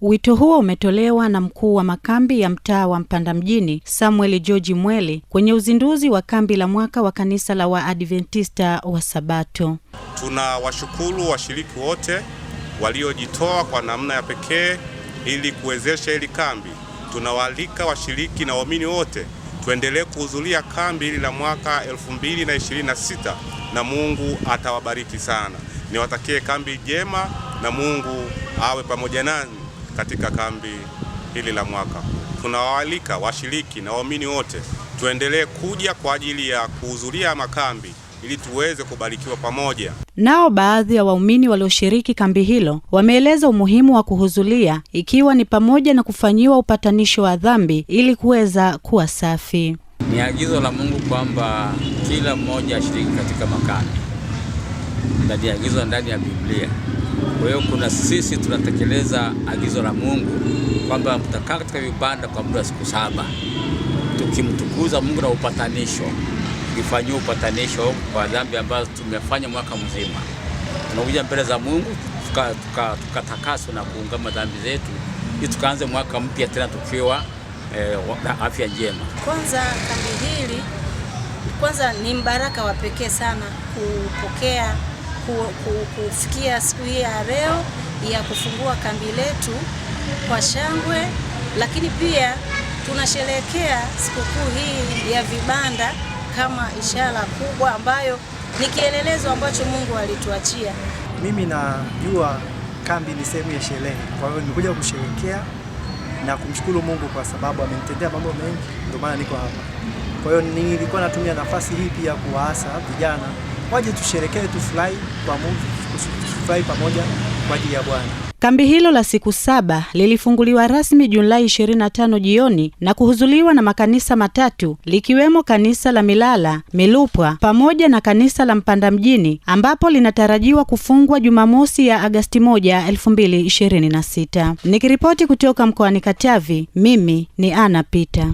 Wito huo umetolewa na mkuu wa makambi ya mtaa wa Mpanda mjini, Samuel George Mweli, kwenye uzinduzi wa kambi la mwaka wa kanisa la Waadventista wa Sabato. Tunawashukuru washiriki wote waliojitoa kwa namna ya pekee ili kuwezesha hili kambi. Tunawaalika washiriki na waumini wote tuendelee kuhudhuria kambi hili la mwaka 2026 na Mungu atawabariki sana. Niwatakie kambi jema na Mungu awe pamoja nani katika kambi hili la mwaka. Tunawaalika washiriki na waumini wote tuendelee kuja kwa ajili ya kuhudhuria makambi ili tuweze kubarikiwa pamoja. Nao baadhi ya waumini walioshiriki kambi hilo wameeleza umuhimu wa kuhudhuria, ikiwa ni pamoja na kufanyiwa upatanisho wa dhambi ili kuweza kuwa safi. Ni agizo la Mungu kwamba kila mmoja ashiriki katika makambi, ndani ya agizo ndani ya Biblia. Kwa hiyo kuna sisi tunatekeleza agizo la Mungu kwamba mtakaa katika vibanda kwa muda wa siku 7 tukimtukuza Mungu na upatanisho, tukifanyiwa upatanisho kwa dhambi ambazo tumefanya mwaka mzima. Tunakuja mbele za Mungu tukatakaswa na kuungama dhambi zetu ili tukaanze mwaka mpya tena tukiwa na afya njema. Kwanza kambi hili kwanza ni mbaraka wa pekee sana kupokea kufikia siku hii ya leo ya kufungua kambi letu kwa shangwe, lakini pia tunasherehekea sikukuu hii ya vibanda kama ishara kubwa ambayo ni kielelezo ambacho Mungu alituachia. Mimi najua kambi ni sehemu ya sherehe, kwa hiyo nimekuja kusherehekea na kumshukuru Mungu kwa sababu amenitendea mambo mengi, ndio maana niko hapa. Kwa hiyo nilikuwa natumia nafasi hii pia kuwaasa vijana waje tusherekee, tufurahi kwa Mungu, tufurahi pamoja kwa ajili ya Bwana. Kambi hilo la siku 7 lilifunguliwa rasmi Julai 25 jioni na kuhudhuriwa na makanisa 3 likiwemo kanisa la Milala, Milupwa pamoja na kanisa la Mpanda mjini, ambapo linatarajiwa kufungwa Jumamosi ya Agasti 1, 2026. Nikiripoti kutoka mkoani Katavi, mimi ni Anna Peter.